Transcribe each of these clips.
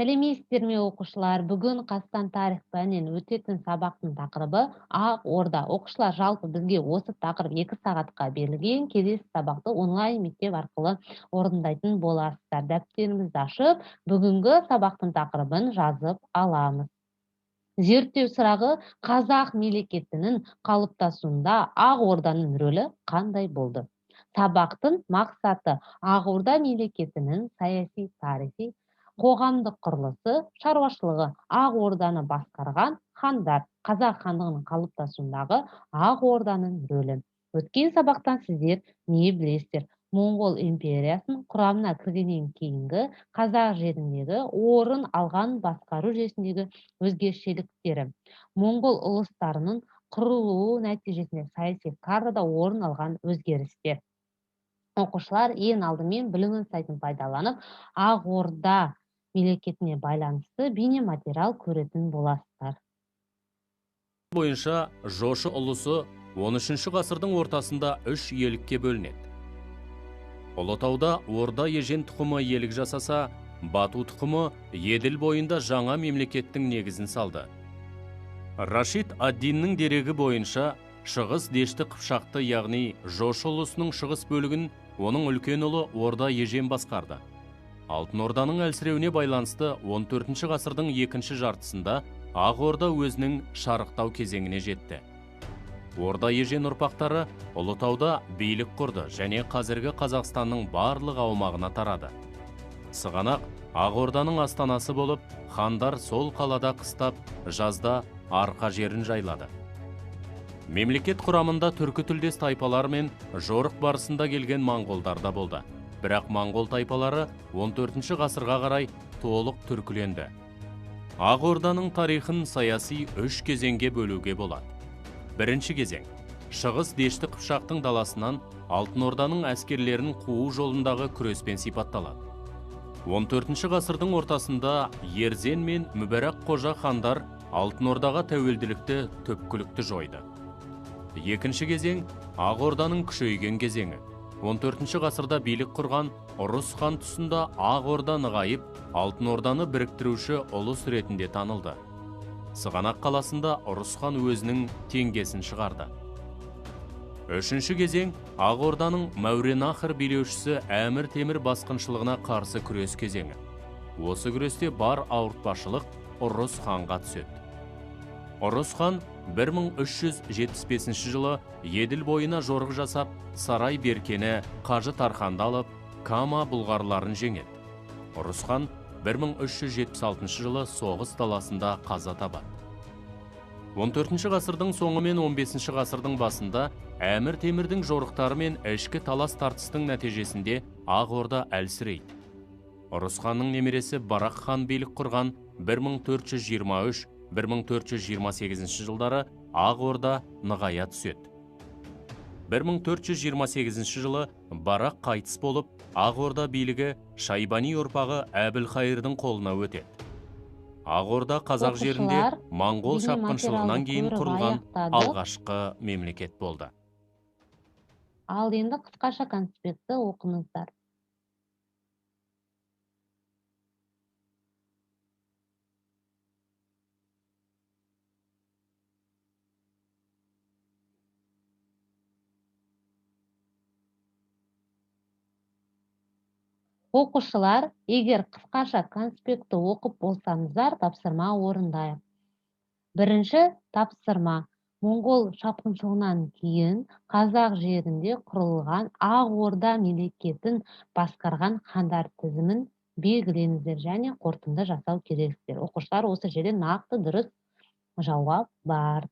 Сәлеметсіздер ме, оқушылар? Бүгін Қазақстан тарих пәнінен өтетін сабақтың тақырыбы Ақ Орда. Оқушылар, жалпы бізге осы тақырып 2 сағатқа берілген. Келесі сабақты онлайн мектеп арқылы орындайтын боласыздар. Дәптерімізді ашып, бүгінгі сабақтың тақырыбын жазып аламыз. Зерттеу сұрағы: қазақ мемлекетінің қалыптасуында Ақ Орданың рөлі қандай болды? Сабақтың мақсаты: Ақ Орда мемлекетінің саяси, тарихи, қоғамдық құрылысы, шаруашылығы, Ақ Орданы басқарған хандар, қазақ хандығының қалыптасуындағы Ақ Орданың рөлі. Өткен сабақтан сіздер не білесіздер? Моңғол империясының құрамына кіргеннен кейінгі қазақ жеріндегі орын алған басқару жүйесіндегі өзгешеліктері, моңғол ұлыстарының құрылуы нәтижесінде саяси картада орын алған өзгерістер. Оқушылар, ең алдымен білім сайтын пайдаланып, Ақ Орда мемлекетіне байланысты бейнематериал көретін боласыздар. Бойынша Жошы ұлысы 13 ғасырдың ортасында 3 иелікке бөлінеді. Ұлытауда Орда Ежен тұқымы иелік жасаса, Бату тұқымы Еділ бойында жаңа мемлекеттің негізін салды. Рашид ад-Диннің дерегі бойынша Шығыс Дешті Қыпшақты, яғни Жошы ұлысының шығыс бөлігін оның үлкен ұлы Орда Ежен басқарды. Алтын Орданың әлсіреуіне байланысты 14 ғасырдың екінші жартысында Ақ Орда өзінің шарықтау кезеңіне жетті. Орда Ежен ұрпақтары Ұлытауда билік құрды және қазіргі Қазақстанның барлық аумағына тарады. Сығанақ Ақ Орданың астанасы болып, хандар сол қалада қыстап, жазда арқа жерін жайлады. Мемлекет құрамында түркі тілдес тайпалар мен жорық барысында келген моңғолдар да болды. Бірақ моңғол тайпалары 14 ғасырға қарай толық түркіленді. Ақ Орданың тарихын саяси 3 кезеңге бөлуге болады. Бірінші кезең Шығыс Дешті Қыпшақтың даласынан Алтын Орданың әскерлерін қуу жолындағы күреспен сипатталады. 14 ғасырдың ортасында Ерзен мен Мүбәрак Қожа хандар Алтын Ордаға тәуелділікті түпкілікті жойды. Екінші кезең Ақ Орданың күшейген кезеңі. 14 ғасырда билік құрған Ұрыс хан тұсында Ақ Орда нығайып, Алтын Орданы біріктіруші ұлыс ретінде танылды. Сығанақ қаласында Ұрыс хан өзінің теңгесін шығарды. Үшінші кезең Ақ Орданың Мәуереннахр билеушісі Әмір Темір басқыншылығына қарсы күрес кезеңі. Осы күресте бар ауыртпашылық Ұрыс ханға түседі. Ұрыс хан 1375 жылы Еділ бойына жорық жасап, Сарай Беркені Қажы Тарханды алып, Кама бұлғарларын жеңеді. Ұрыс хан 1376 жылы соғыс даласында қаза табады. 14 ғасырдың соңы мен 15 ғасырдың басында Әмір Темірдің жорықтары мен ішкі талас тартыстың нәтижесінде Ақ Орда әлсірейді. Ұрыс ханның немересі Барақ хан билік құрған 1423-1428 жылдары Ақ Орда нығая түседі. 1428 жылы Барақ қайтыс болып, Ақ Орда билігі Шайбани ұрпағы Әбілхайырдың қолына өтеді. Ақ Орда қазақ жерінде моңғол шапқыншылығынан кейін құрылған алғашқы мемлекет болды. Ал енді қысқаша конспектті оқыңыздар. Оқушылар, егер қысқаша конспектті оқып болсаңыздар, тапсырма орындайық. Бірінші тапсырма: моңғол шапқыншылығынан кейін қазақ жерінде құрылған Ақ Орда мемлекетін басқарған хандар тізімін белгілеңіздер және қорытынды жасау керексіздер. Оқушылар, осы жерде нақты дұрыс жауап бар.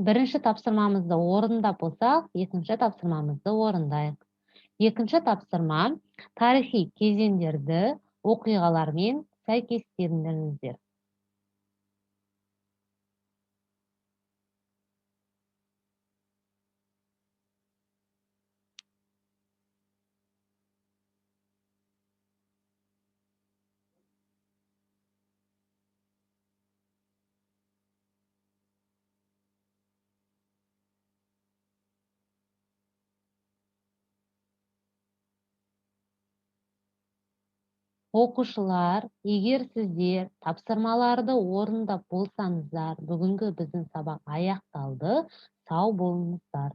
Бірінші тапсырмамызды орындап болсақ, екінші тапсырмамызды орындайық. Екінші тапсырма: тарихи кезеңдерді оқиғалармен сәйкестендіріңіздер. Оқушылар, егер сіздер тапсырмаларды орындап болсаңыздар, бүгінгі біздің сабақ аяқталды. Сау болыңыздар.